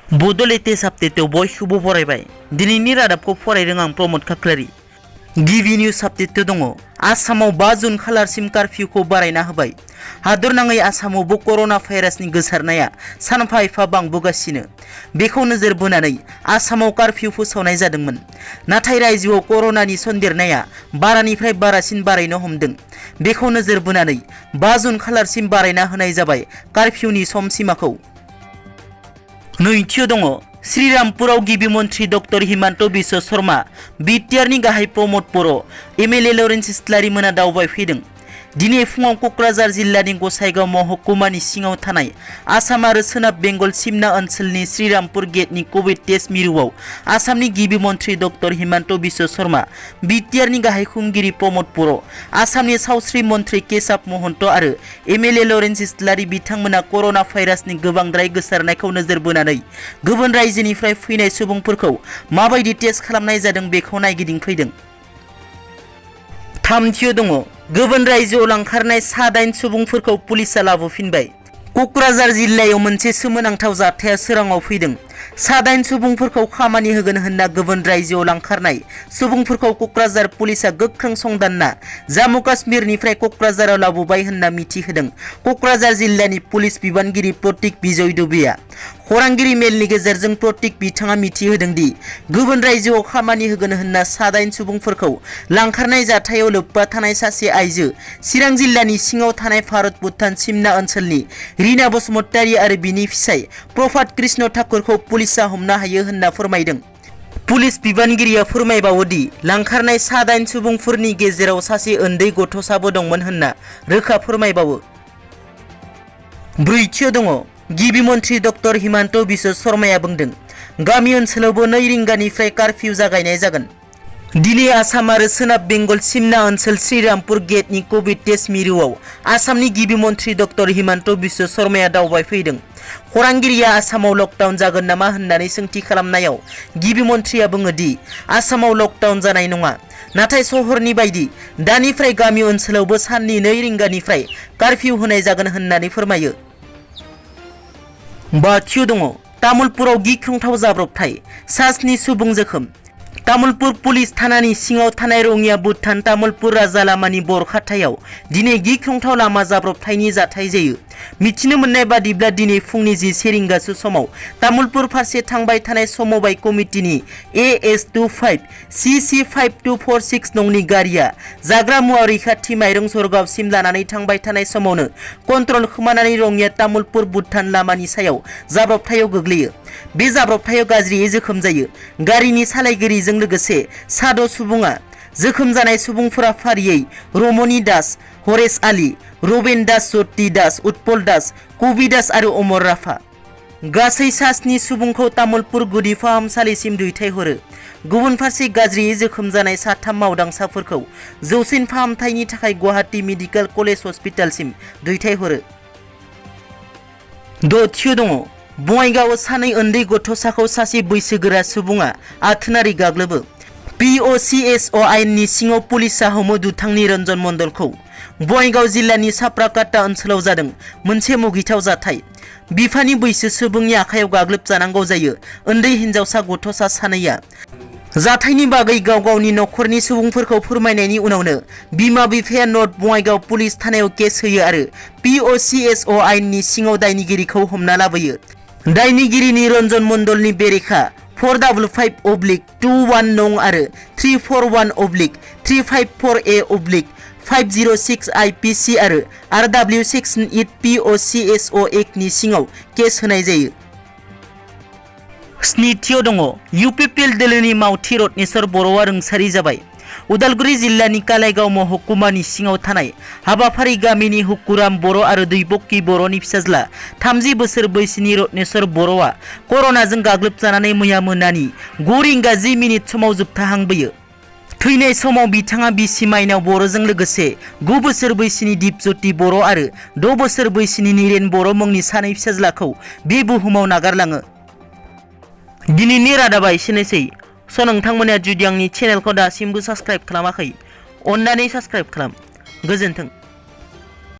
बड'लेटेस्ट आपडेटआव बयखौबो बरायबाय। दिनैनि रादाबखौ फरायदों आं प्रमद खाख्लारि। गिबि निउज आपडेटआव दङ आसामाव 5 जुन खालारसिम कारफिउखौ बारायना होबाय। हादरनाङै आसामावबो कर'ना भाइरासनि गोसारनाया सानफा एफा बांबोगासिनो। बेखौ नोजोर बोनानै आसामाव कारफिउ फोसावनाय जादोंमोन। नाथाय रायजोआव कर'नानि सन्देरनाया बारानिफ्राय बारासिन बारायनो हमदों। बेखौ नोजोर बोनानै 5 जुन खालारसिम बारायना होनाय जाबाय कारफिउनि सम सीमाखौ। नैथियाव दङ श्रीरामपुराव गिबि मन्त्री डक्टर हिमन्त बिश्व शर्मा, बिटिआरनि गाहाय प्रमद बर', एमएलए लरेन्स इस्लारि मोना दावबायफैदों। दिनै फुङाव क'क्राझार जिल्लानि गसाइगाव महकुमानि सिङाव थानाय आसाम आरो सोनाब बेंगल सिमना ओनसोलनि श्रीरामपुर गेटनि कभिड टेस्ट मिरुआव आसामनि गिबि मन्त्री डक्टर हिमन्त बिश्व शर्मा, बिटिआरनि गाहाय खुंगिरि प्रमद बर', आसामनि सावस्रि मन्त्री केशब महन्त आरो एमएलए लरेन्स इस्लारि बिथांमोना कर'ना भाइरासनि गोबांद्राय गोसारनायखौ नोजोर बोनानै गुबुन रायजोनिफ्राय फैनाय सुबुंफोरखौ माबायदि टेस्ट खालामनाय जादों बेखौ नायगिदिंफैदों। थामथियाव दङ गुबुन रायजोआव लांखारनाय 8 सुबुंफोरखौ पुलिसआ लाबोफिनबाय। क'क्राझार जिल्लायाव मोनसे सोमोनांथाव जाथाया सोराङाव फैदों। 8 सुबुंफोरखौ खामानि होगोन होनना गुबुन रायजोआव लांखारनाय सुबुंफोरखौ क'क्राझार पुलिसआ गोख्रों संदानना जम्मु काश्मीरनिफ्राय क'क्राझाराव लाबोबाय होनना मिथिहोदों क'क्राझार जिल्लानि पुलिस बिबानगिरि प्रतीक बिजय दुबेआ। खौरांगिरि मेलनि गेजेरजों प्रतीक बिथाङा मिथिहोदों दि गुबुन रायजोआव खामानि होगोन होनना 8 सुबुंफोरखौ लांखारनाय जाथायाव लोब्बा थानाय सासे आइजो चिरां जिल्लानि सिङाव थानाय भारत भुटान सिमना ओनसोलनि रिना बसुमतारी आरो बिनि फिसाय प्रभात कृष्ण ठाकुरखौ पुलिसआ हमनो हायो होनना फोरमायदों। पुलिस बिबानगिरिया फोरमायबावो दि लांखारनाय 8 सुबुंफोरनि गेजेराव सासे उन्दै गथ'साबो दंमोन होनना रोखा फोरमायबावो। ब्रैथियाव दङ गिबि मन्त्री डक्टर हिमन्त बिश्व शर्माया बुंदों गामि ओनसोलावबो 2 रिंगानिफ्राय कारफिउ जागायनाय जागोन। दिनै आसाम आरो सोनाब बेंगल सिमना ओनसोल श्रीरामपुर गेटनि कभिड टेस्ट मिरुआव आसामनि गिबि मन्त्री डक्टर हिमन्त बिश्व शर्माया दावबायफैदों। खौरांगिरिया आसामाव लकडाउन जागोन नामा होननानै सोंथि खालामनायाव गिबि मन्थ्रिया बुङो दि आसामाव लकडाउन जानाय नङा, नाथाय सहरनि बायदि दानिफ्राय गामि ओनसोलावबो साननि 2 रिंगानिफ्राय कारफिउ होनाय जागोन होननानै फोरमायो। बाथियाव दङ तामुलपुराव गिख्रंथाव जाब्रबथाय, 7 सुबुं जोखोम। तामुलपुर पुलिस थानानि सिङाव थानाय रङिया भुटान तामुलपुर राजा लामानि बरखाथायाव दिनै गिख्रंथाव लामा जाब्रबथायनि जाथाय जायो। मिथिनो मोननाय बादिब्ला दिनै फुंनि 10 रिंगासो समाव तामुलपुर फारसे थांबाय थानाय समबाय कमिटिनि AS25 CC5246 नंनि गारिया जाग्रा मुवा रैखाथि माइरं जरगावसिम लानानै थांबाय थानाय समावनो कन्ट्रल खोमानानै रङिया तामुलपुर भुटान लामानि सायाव जाब्रबथायाव गोग्लैयो। बे जाब्रबथायाव गाज्रियै जोखोम जायो। गारिनि सालायगिरिजों लोगोसे 6 सुबुङा। जोखोम जानाय सुबुंफोरा फारियै रमनी दास, हरेश आली, रबेन दास, ज्योति दास, उत्पल दास, कबि दास आरो अमर राफा। गासै 7 सुबुंखौ तामुलपुर गुदि फाहामसालिसिम दैथायहरो। गुबुन फारसे गाज्रियै जोखोम जानाय 3 मावदांसाफोरखौ जौसिन फाहामथायनि थाखाय गुवाहाटी मेडिकेल कलेज हस्पिटालसिम दैथायहरो। 6थियाव दङ बङाइगावआव 2 उन्दै गथ'साखौ सासे बैसोगोरा सुबुङा आथोनारि गाग्लोबो। POCSO आइननि सिङाव पुलिसआ हमो दुथांनि रन्जन मण्डलखौ। बङाइगाव जिल्लानि साप्राकाटा ओनसोलाव जादों मोनसे मुगिथाव जाथाय। बिफानि बैसो सुबुंनि आखायाव गाग्लोबजानांगौ जायो उन्दै हिनजावसा गथ'सा 2आ। जाथायनि बागै गाव गावनि नखरनि सुबुंफोरखौ फोरमायनायनि उनावनो बिमा बिफाया नर्थ बङाइगाव पुलिस थानायाव केस होयो आरो POCSO आइननि सिङाव दायनिगिरिखौ हमना लाबोयो। दायनिगिरिनि रन्जन मण्डलनि बेरेखा 455/21 नं आरो 341/354A/506 IPC आरो RW सेक्सन 8 POCSO एक्टनि सिङाव केस होनाय जायो। 7थियाव दङ UPPL दोलोनि मावथि रत्नेश्वर बर'आ रुंसारि जाबाय। उदालगुरि जिल्लानि कालाइगाव महकुमानि सिङाव थानाय हाबाफारि गामिनि हुकुराम बर' आरो दैबक्की बर'नि फिसाज्ला 30 बोसोर बैसोनि रत्नेश्वर बर'आ कर'नाजों गाग्लोबजानानै मैया मोनानि 9 रिंगा 10 मिनिट समाव जोबथाहांबोयो। थैनाय समाव बिथाङा बिसि माइनाव बर'जों लोगोसे 9 बोसोर बैसोनि दिपज्योति बर' आरो 6 बोसोर बैसोनि निरेन बर' मुंनि 2 फिसाज्लाखौ बे बुहुमाव नागारलाङो। दिनैनि रादाबा एसेनोसै। नोंथांमोना जुदि आंनि चेनेलखौ दासिमबो साबस्क्राइब खालामाखै, अन्नानै साबस्क्राइब खालाम। गोजोन्थों।